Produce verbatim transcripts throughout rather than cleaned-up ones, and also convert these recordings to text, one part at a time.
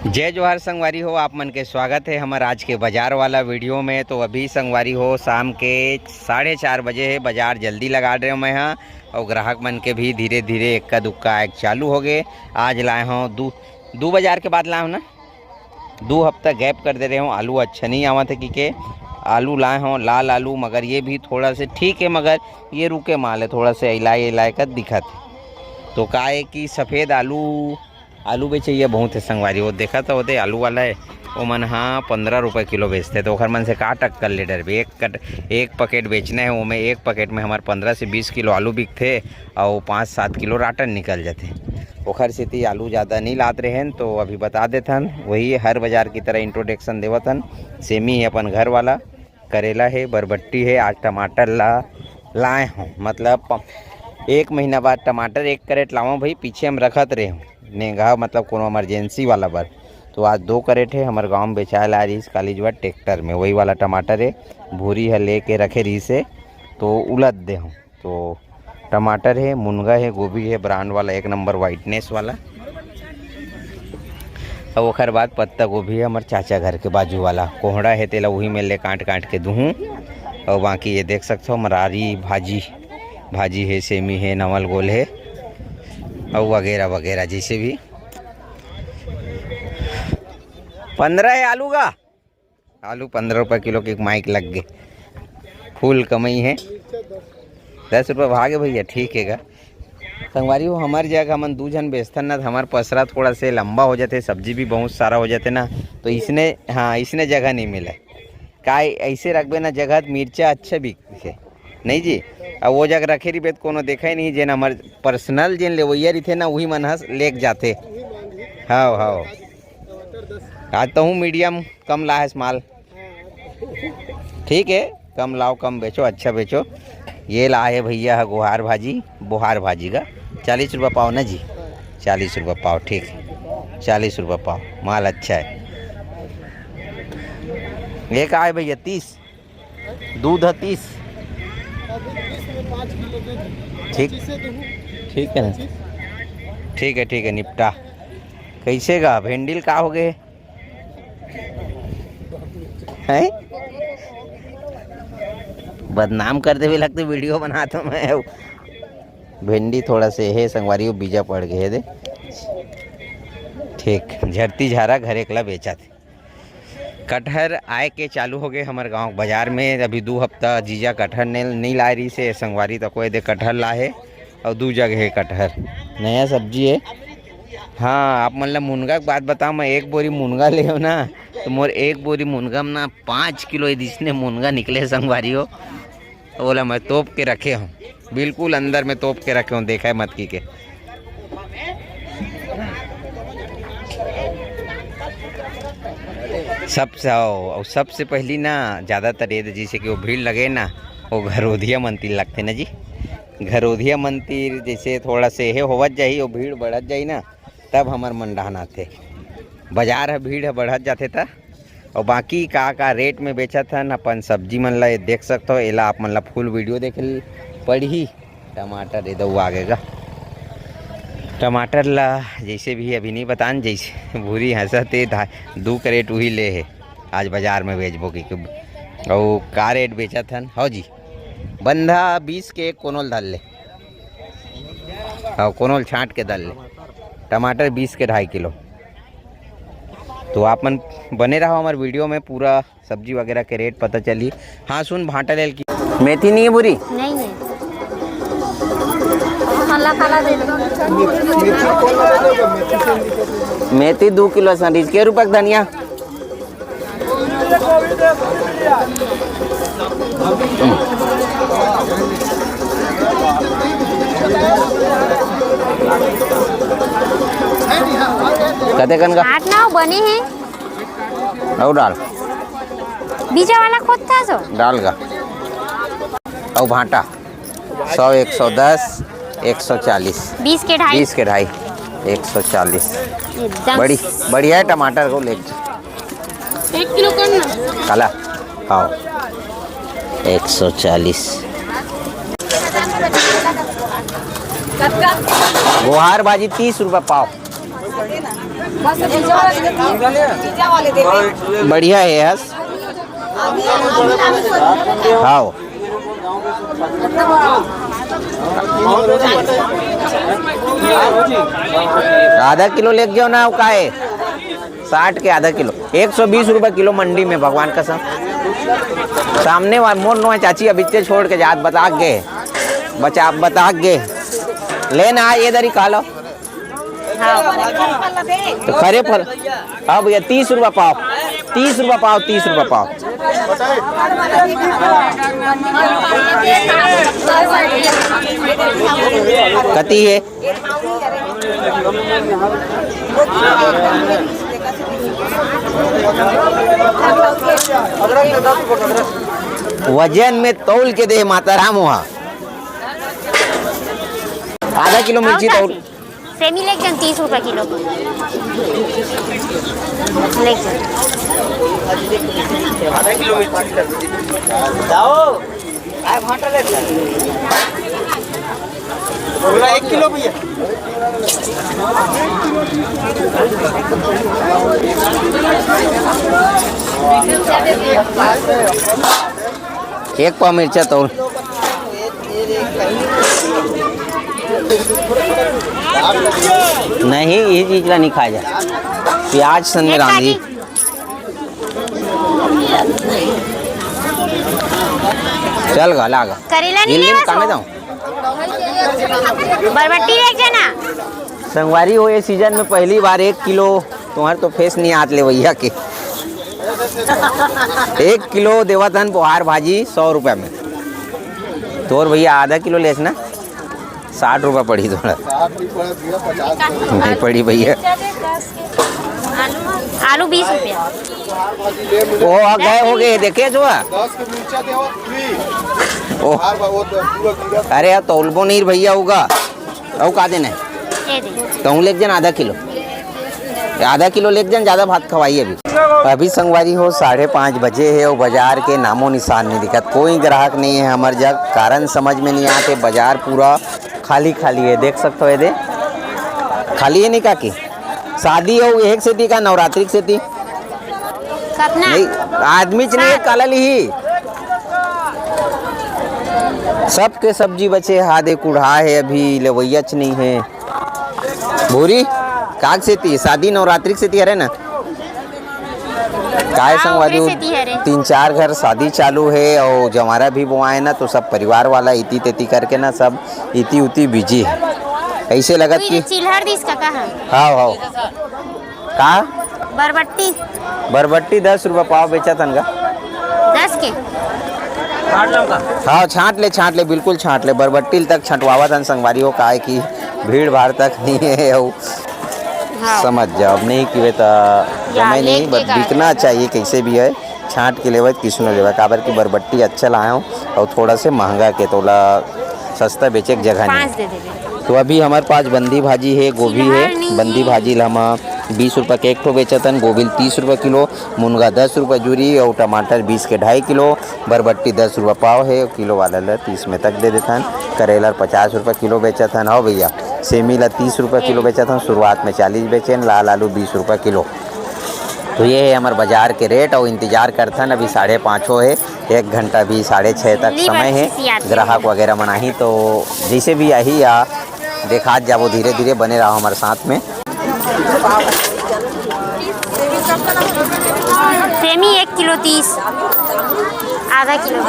जय जोहार संगवारी हो, आप मन के स्वागत है हमर आज के बाजार वाला वीडियो में। तो अभी संगवारी हो, शाम के साढ़े चार बजे है, बाजार जल्दी लगा रहे हो मैं, हाँ। और ग्राहक मन के भी धीरे धीरे इक्का दुक्का आए चालू हो गए। आज लाए हो दू दू बाजार के बाद लाए हो ना, दू हफ्ता गैप कर दे रहे हो, आलू अच्छा नहीं आवत है कि के आलू लाए हो लाल आलू, मगर ये भी थोड़ा से ठीक है, मगर ये रुके माल है, थोड़ा से इलाय इलाय का दिखत है। तो का है कि सफेद आलू आलू बेचइया बहुत हे संगवारी, वो देखत होते आलू वाला है, वो मन हा पंद्रह रुपये किलो बेचते, तो ओखर मन से का टक्कर ले डरबे? एक कट एक पैकेट बेचना है, वो में एक पैकेट में हमार पंद्रह से बीस किलो आलू बिकथे, और पाँच सात किलो राटन निकल जाते। ओखर सेती आलू ज़्यादा नहीं लात रहे हैं, तो अभी बता देथन, वही हर बाजार की तरह इंट्रोडक्शन देवत हन। सेमी है अपन घर वाला, करेला हे, बरबट्टी हे, आज टमाटर ला लाए हों, मतलब प-, एक महीना बाद टमाटर एक कैरेट लावों भाई, पीछे हम रखत रहे हों नेंगा, मतलब कोनो इमरजेंसी वाला बर। तो आज दो कैरेट हे, हमर गांव में बेचाए ला रहीस काली जुआ ट्रैक्टर में, वही वाला टमाटर हे, भूरी ह लेके रखे रहीस हे, तो उलद दे हों। तो टमाटर हे, मुनगा हे, गोभी हे, ब्रांड वाला एक नंबर वाइटनेस वाला। अउ ओखर बाद पत्ता गोभी हे, हमर चाचा घर के बाजू वाला कोहड़ा हे, तेला उही में ले काट काट के दूहूँ। अउ बाकी ये देख सकथो, मरारी भाजी, भाजी हे, सेमी हे, नवल गोल हे, अउ वगैरह वगैरह जैसे भी। पंद्रह हे आलू का, आलू पंद्रह रुपये किलो के माइक लग गे, फुल कमाई हे। दस रुपये भागे भैया, ठीक हे गा। संगवारी हो, हमर जगह हमन दू झन बेचथन ना, त हमर पसरा थोड़ा से लंबा हो जाथे, सब्जी भी बहुत सारा हो जाथे ना, तो इसने, हाँ, इसने जगह नहीं मिले। का ऐसे रखबे ना जगह, त मिर्चा अच्छा बिकथे, नहीं जी? अब वो जगह रखे रहिबे त कोनो देखा ही नहीं, जेन हमर पर्सनल जेन लेवैया रहिथे ना, वही मन हस लेके जाथे। हाव, हाव। आज तो हूँ मीडियम कम लाहस माल। ठीक है, कम लाओ, कम बेचो, अच्छा बेचो। ये लाए भैया है गुहार भाजी, बुहार भाजी का चालीस रुपये पाव ना जी, चालीस रुपये पाव। ठीक है, चालीस रुपये पाव, माल अच्छा है। ये का है भैया? तीस। दूध है तीस। ठीक, ठीक है ना, ठीक है, ठीक है, निपटा। कैसे गा भेंडिल का हो गए? हैं? बदनाम कर देवे लगते वीडियो बनाता मैं। भिंडी थोड़ा से हे संगवारी, वो बीजा पड़ गए हे दे। ठीक, झरती झारा घर एकला बेचा थे। कटहर आए के चालू हो गए हमर गांव बाजार में। अभी दू हफ्ता जीजा कटहर नहीं, नहीं लाए रही से संगवारी, तो कोई दे कटहर ला है। और दू जगह है कटहर, नया सब्जी है। हाँ, आप मन ला मुनगा के बात बताओ, मैं एक बोरी मुनगा ले हो ना, तो मोर एक बोरी मुनगा में ना पाँच किलो ये जिसने मुनगा निकले संगवारी हो, ओला मैं तोप के रखे हूँ, बिल्कुल अंदर में तोप के रखे हूँ, देखा है मत की के। सबसे, आओ, और सबसे पहली ना, ज़्यादातर ये जैसे कि वो भीड़ लगे ना, वो घरोधिया मंदिर लगते ना जी। घरोधिया मंदिर जैसे थोड़ा से हे होवत जाही, वो भीड़ बढ़त जाही ना, तब हमर मन डहन आथे। बाजार ह, भीड़ ह बढ़त जाथे त। अउ बाकी का का रेट में बेचत हन अपन सब्जी मन ला, ये देख सकथो। एला आप मन ला फुल वीडियो देखे ल पड़ही। टमाटर ये दऊ आगे गा। टमाटर ला जैसे भी अभी नहीं बतान, जैसे भूरी हंसत हे, धा-, दू कैरेट उही ले हे, आज बाजार में बेचबो कि। अउ का रेट बेचत हन? हौ जी, बंधा बीस के एक कोनोल धर ले। हाँ, कोनो ल छांट के डाल ले। टमाटर बीस के ढाई किलो। तो आप मन बने रहो हमारे वीडियो में, पूरा सब्जी वगैरह के रेट पता चली। हाँ सुन, भांटा लेल की मेथी नहीं है पूरी? नहीं है। मसाला काला दे दो। मेथी दो किलो संडीज के रुपये धनिया। कते कन का? आठ नौ बने हैं। और डाल। बीजा वाला खोद था सो। डाल का। और भाटा। सौ, एक सौ दस, एक सौ चालीस। बीस के ढाई। बीस के ढाई, एक सौ चालीस। एकदम। बड़ी, बढ़िया है टमाटर को ले। एक किलो कर ना। काला, हाँ, एक सौ चालीस। गुहार भाजी तीस रुपये पाव। बढ़िया हे यस। हाँ। आधा किलो लेके जाओ ना, वो का हे? साठ के आधा किलो, एक सौ बीस रुपये किलो मंडी में, भगवान कसम। सामने वाला मोर नोहे चाची अभी ते छोड़ के जात, बता गे, बचा, बता गे। लेना ये दरी खा लो। तो खरे फल, हाँ भैया, तीस रुपये पाव, तीस रुपये पाव, तीस रुपये पाव। कती हे? वजन में तौल के दे माता राम वहाँ। आधा किलो मिर्ची तौल। सेमी लेके जान तीस रुपये किलो। लेके जान। आधा किलो मिर्ची। जाओ। पूरा एक किलो भैया। एक पाव मिर्चा तौल। नहीं, ये चीज ला नहीं खाया जाए। प्याज संग रांधी। चल गा, ला गा। करेला नहीं लेवा सो। बरबट्टी लेके जाना। संगवारी हो, ये सीजन में पहली बार एक किलो, तुम्हारे तो फेस नहीं आत लेवैया के, एक किलो देवत हन बोहार भाजी सौ रुपया में। तोर भैया आधा किलो लेस ना, साठ रुपया पड़ी थोड़ा। साठ नहीं पड़ा भैया, पचास रुपया। नहीं पड़ी भैया। आलू बीस रुपया। ओ, आ गए हो गए, देखे जो है। दस के मिर्चा देवा, फ्री। ओ। बार बार वो तो पूरा गिरा। अरे यार, तौलबो नहीं भैया होगा। अउ का देना है? ये दे। तहूँ लेके जान आधा किलो। आधा किलो लेके जान, ज्यादा भात खवाई अभी। अभी संगवारी हो, साढ़े पाँच बजे हे अउ बाजार के नामो निशान नहीं दिखत, कोई ग्राहक नहीं हे हमर जग। कारण समझ में नहीं आते, बाजार पूरा खाली खाली हे। देख सकते हो, ये दे, खाली हे नहीं काकी? शादी हो एक सेती का नवरात्रि के सेती? कतना? नहीं, आदमी च नहीं हे, काला लिही। सबके सब्जी बचे, हादे कुढ़ा हे, अभी लेवैया च नहीं हे। भूरी, काग सेती, शादी नवरात्रि के सेती हरे ना? काय संगवारी हो, तीन चार घर शादी चालू हे अउ जवारा भी बोआए ना, तो सब परिवार वाला इती तेती करके ना, सब इती उती बिजी हे। ऐसे लगत कि चिल्हर दिस का कहा? हाँ, हाँ। का? बरबट्टी। बरबट्टी दस रुपया पाव बेचत हन गा। दस के? हाँ, छांट ले, छांट ले, बिल्कुल छांट ले। बरबट्टी तक छंटवावत हन संगवारी हो, काहे कि भीड़ भाड़ तक नहीं हे अउ हाँ। समझ जाओ, अब नहीं किवे त या, जमे नहीं, लेके बट का बिकना चाहिए, कैसे भी है। छांट के लेवत, किसनो लेवत, काबर कि बरबट्टी अच्छा लाए हो अउ थोड़ा से महंगा के, तोला सस्ता बेचे के जगह नहीं। पाँच दे देबे। तो अभी हमारे पास बंदी भाजी हे, गोभी हे, चिल्हर नहीं बंदी हे। भाजी ला हम बीस रुपया के एक ठो बेचत हन, गोभी तीस रुपया किलो, मुनगा दस रुपया जूरी अउ टमाटर बीस के ढाई किलो, बरबट्टी दस रुपया पाव हे, किलो वाला ला तीस में तक दे देथन। करेला पचास रुपया किलो बेचत हन। हौ भैया, सेमी ला तीस रुपया किलो बेचत हन, शुरुआत में चालीस बेचेन, लाल आलू बीस रुपया किलो। तो ये हे हमर बाजार के रेट अउ इंतजार करथन, अभी साढ़े पाँच हो हे, एक घंटा भी, साढ़े छः तक समय हे। ग्राहक वगैरह मन आही तो जैसे भी आही या देखात जाबो धीरे धीरे, बने रहो हमारे साथ में। सेमी एक किलो तीस, आधा किलो।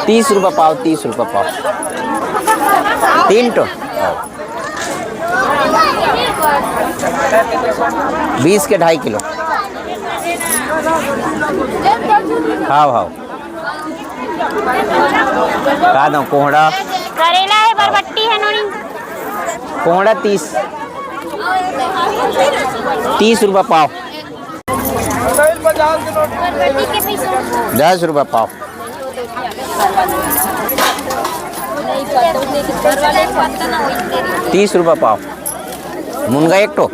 तीस रुपया पाव, तीस रुपया पाव, तीन ठो। बीस के ढाई किलो। हाँ, हाँ। का दो कोहड़ा? करेला हे, बरबट्टी हे नोनी। कोहड़ा तीस, तीस रुपया पाव। दस रुपया पाव। तीस रुपया पाव। मुनगा एक ठो।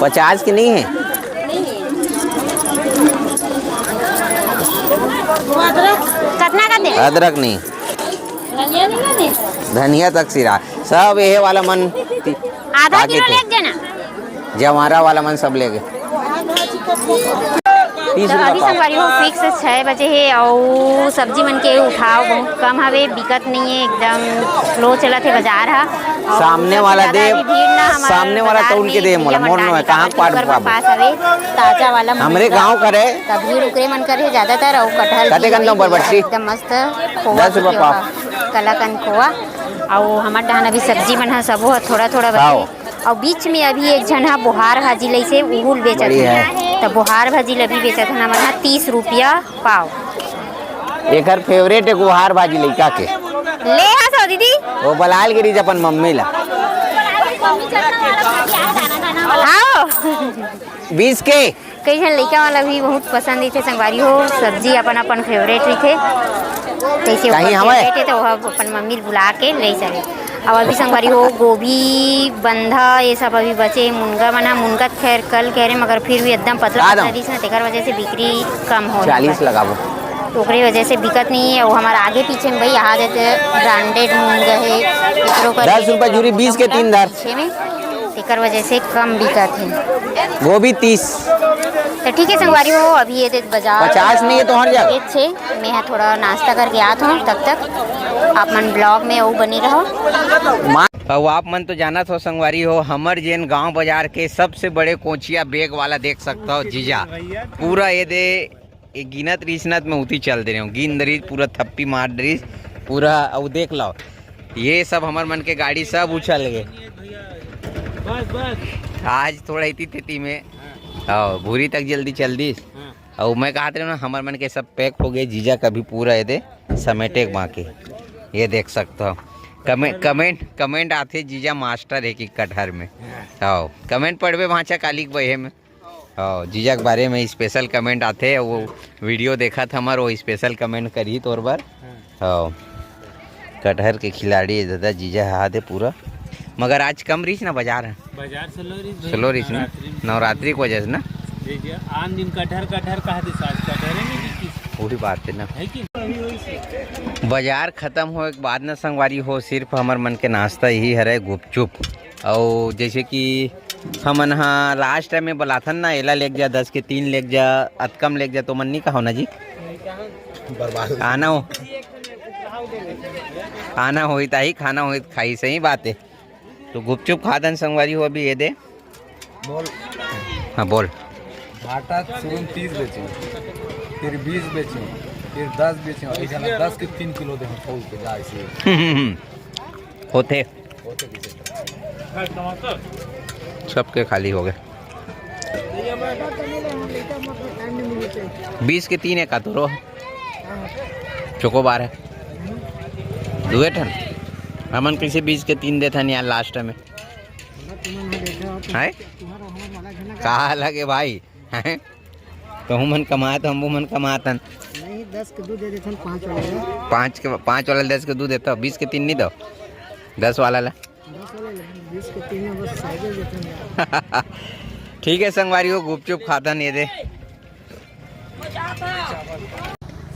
पचास के नहीं हे? कतना का दे? अदरक नहीं। धनिया तक सिरा, सब एहे वाला मन ती-, आधा का किलो कहिथे? ले जना। जवारा वाला मन सब ले गे। तीस तो रुपया अभी पाव। संगवारी हो, फिक्स छः बजे हे अउ सब्जी मन के उठाव बहुत कम हवे, बिकत नहीं है, एकदम स्लो चलत हे बाजार ह। अउ सामने सबसे वाला ज्यादा दे, अभी भीड़ ना हमार सामने वाला बाजार तौल के में दे मोला, भैया मोर मन नो है, डाले कहाँ काबर काट ओकर मन पाबो? पास हवे ताजा वाला हमरे मुनगा। गाँव करे। त भीड़ उकरे मन करे ज्यादातर, अउ कटहल कते भी कन दो हवे, बरबट्टी? एकदम मस्त खोवा दस रुपया के पाव। ओहा, कलाकंद खोवा। अउ हमर डहान अभी सब्जी मन ह सबो ह थोड़ा-थोड़ा बचे। आओ। अउ बीच में अभी एक झन ह बोहार भाजी लइसे, उहू ल बेचत बढ़िया हे। हे। त बोहार भाजी ल अभी बेचत हन हमन ह तीस रुपया पाव। एकर फेवरेट हे बोहार भाजी लइका के। ले हस हो दीदी। वो बलाल गिरीज अपन मम्मी ला। आओ। बीस के। कई झन लइका मन ला भी बहुत पसंद रहिथे संगवारी हो, सब्जी अपन अपन फेवरेट रहिथे। जैसे ओकर कहीं हवय? फेवरेट हे तो वह अपन मम्मी ल बुला के ले चले। अब अभी संगवारी हो गोभी, बंधा, ये सब अभी बचे। मुनगा मन ह, मुनगा खैर कल कह रहे मगर फिर भी एकदम पतला का पतला दाम? रहिस ना, तेकर वजह से बिक्री कम हो चालीस लगाबो। तो ओकरे वजह से बिकत नहीं है। वो हमारा आगे पीछे में भाई यहाँ जैसे ब्रांडेड मुनगा है, एकरो का दस रुपया झूरी, बीस के तीन धर। पीछे में, तेकर वजह से कम बिकत है। गोभी तीस। तो ठीक है संगवारी हो, अभी ये देख बाजार पचास नहीं है तो हर जगह। ये छे, मैं यहाँ थोड़ा नाश्ता करके आत हूँ, तब तक आप मन ब्लॉग में वो बने रहो। अउ आप मन तो जानत हो संगवारी हो, हमर जेन गांव बाजार के सबसे बड़े कोचिया बैग वाला देख सकता हो जीजा, पूरा ये दे, ये गिनत रिस ना त मैं उती चल दे रहे हूँ, गिन दरिस पूरा थप्पी मार दरिस पूरा। अउ देख लो, ये सब हमर मन के गाड़ी सब उछल गए। बस, बस। आज थोड़ा इतनी स्थिति में, हाँ, भूरी तक जल्दी चल दिस। हाँ। अउ मैं कहत रहे ना, हमर मन के सब पैक हो गए, जीजा कभी पूरा ये दे समेटे के बाकी। ये देख सकते हो, कमेंट, कमेंट, कमेंट आथे, जीजा मास्टर है कि कटहर में। हाँ, कमेंट पढ़बे भांचा काली के बहे में। हाँ, जीजा के बारे में स्पेशल कमेंट आथे, वो वीडियो देखत हमर, वो स्पेशल कमेंट करही तोर बर। हाँ। हाँ, कटहर के खिलाड़ी है दादा, जीजा हा दे पूरा। मगर आज कम रहीस ना बाजार है। बाजार स्लो रहीस भाई, स्लो रहीस ना? नवरात्रि में। नवरात्रि के वजह से ना? जी, जी, आन दिन कटहर, कटहर कहा दिस, आज कटहर ही नहीं दिखिस। वही बात है ना। है कि नहीं? बाजार खत्म होए के बाद ना संगवारी हो, सिर्फ हमर मन के नाश्ता यही हरे, गुपचुप। अउ जैसे कि हमन ह लास्ट टाइम में बलाथन ना, एला लेके जा, दस के तीन लेके जा, अतकम लेके जा, तो मन नहीं कहो ना जी। बर्बाद हो। आना हो, आना होई ताही, खाना होई त खाई, सही बात है। तो गुपचुप खादन संगवारी हो, अभी ये दे। बोल। हाँ, बोल। भाटा सुन तीस बेचे, फिर बीस बेचे, फिर दस बेचे, ऐसा ना दस के तीन किलो दे हम तौल के जा ऐसे। हम्म, हम्म, हम्म। होथे। होथे किसे? सबके खाली हो गए। बीस के तीन है का तोरो? चोकोबार है। दुए ठन। हमन कैसे बीस के तीन देथन यार लास्ट में? हैं? का लगे भाई? हैं? तो हमन कमाए तो हमू मन कमातन। नहीं, दस के दू दे देथन, पाँच वाला। पाँच के, पाँच वाला दस के दू देता, बीस के तीन नहीं दो, दस वाला ला। दस वाला ले, बीस के तीन में बस साइकिल देथन यार। ठीक है संगवारी हो, गुपचुप खातन ये दे।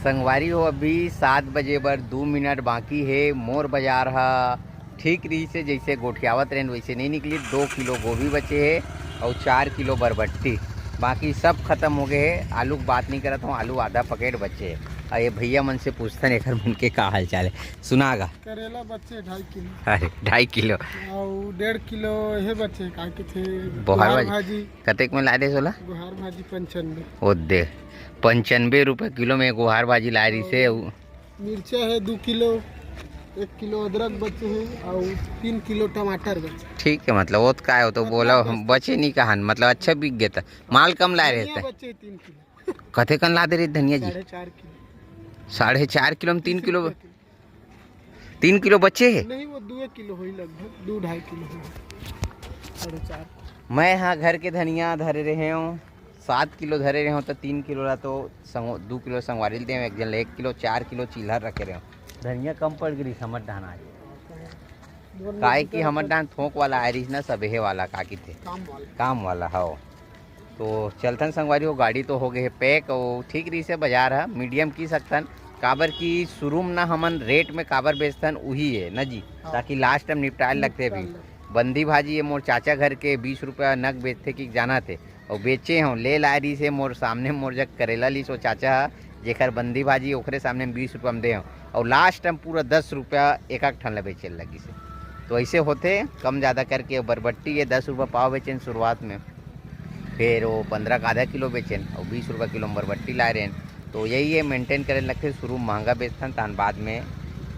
संगवारी हो, अभी सात बजे बर दू मिनट बाकी हे। मोर बाजार ह ठीक रहिस हे, जइसे गोठियावत रहेन वइसे नइ निकलिस। दो किलो गोभी बचे हे अउ चार किलो बरबट्टी, बाकी सब खतम हो गए हे। आलू के बात नइ करत हूँ, आलू आधा पैकेट बचे हे। अउ ये भैया मन से पूछथन, एखर मन के का हाल चाल हे, सुना गा। करेला बचे ढाई किलो। अरे, ढाई किलो। अउ डेढ़ किलो हे बचे, का कथे, बोहार गुहार भाजी। भाजी। कतेक में लाए रहे सोला? गुहार भाजी पंचानबे। ओ दे, पंचानबे रुपये किलो में गुहार भाजी लाए रहिस हे। अउ मिर्चा हे दू किलो, एक किलो अदरक बचे हे, अउ तीन किलो टमाटर बचे। ठीक है, मतलब, वो तो का है, वो तो मतलब, बोला, बस। हम बचे नहीं कहान, मतलब, अच्छा बिक गया था, माल कम लाए धनिया रहता। बचे तीन किलो। कथे कन ला दे रहे धनिया जी? साढ़े चार किलो। साढ़े चार किलो में तीन किलो। तीन किलो बचे हे? नहीं, वो दू किलो होई लगभग, दू ढाई किलो होई। साढ़े चार। मैं हाँ घर के धनिया धरे रहे हूँ, सात किलो धरे रहे हूँ, तो तीन किलो ला तो संग-, दू किलो संगवारी ल दे हूँ, एक जन ले एक किलो, चार किलो चिल्हर रखे रहे हूँ। धनिया कम पड़ गई हमर डहान आज। काहे कि हमर डहान थोक वाला आए रहिस ना, सबेहे वाला का किथे? काम वाला। काम वाला, हव। तो चलथन संगवारी हो, गाड़ी तो हो गए हे पैक, अउ ठीक रहिस हे बाजार ह, मीडियम की सकथन, काबर कि शुरू में ना हमन रेट में काबर बेचथन, उही है ना जी, हाँ। ताकि लास्ट टाइम निपटाए लगथे। अभी बंदी भाजी ये मोर चाचा घर के बीस रुपया नग बेचथे कि जाना थे, और बेचे हों, ले लाए रहिस हे मोर सामने, मोर जग करेला लिस वो चाचा ह, जेकर बंदी भाजी ओकरे सामने में बीस रुपया में दे हों, और लास्ट टाइम पूरा दस रुपया एक एक ठन ला बेचे लगिस हे। तो ऐसे होथे कम ज़्यादा करके। बरबट्टी ये दस रुपया पाव बेचेन शुरुआत में, फिर वो पंद्रह का आधा किलो बेचेन और बीस रुपया किलो में बरबट्टी लाए रहेन। तो यही है, मेंटेन करे लगथे, शुरू में महंगा बेचथन, तहन बाद में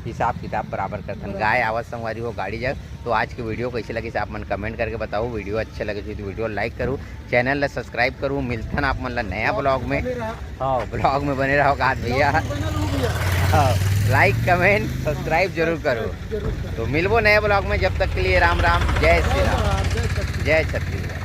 हिसाब किताब बराबर करथन। बराबर। गाय आवत संगवारी हो गाड़ी जग। तो आज के वीडियो कैसे लगिस आप मन कमेंट करके बताओ। वीडियो अच्छे लगे तो वीडियो लाइक करू, चैनल ला सब्सक्राइब करू। मिलथन आप मन ला नया ब्लॉग में। बने रहा। हाँ, ब्लॉग में बने रहो, कहा भैया। ब्लॉग में बने रहो भैया। हाँ, लाइक कमेंट सब्सक्राइब जरूर करो। जरूर करो। तो मिलबो नए ब्लॉग में, जब तक के लिए राम राम, जय श्री राम, जय छत्तीसगढ़। जय छत्तीसगढ़।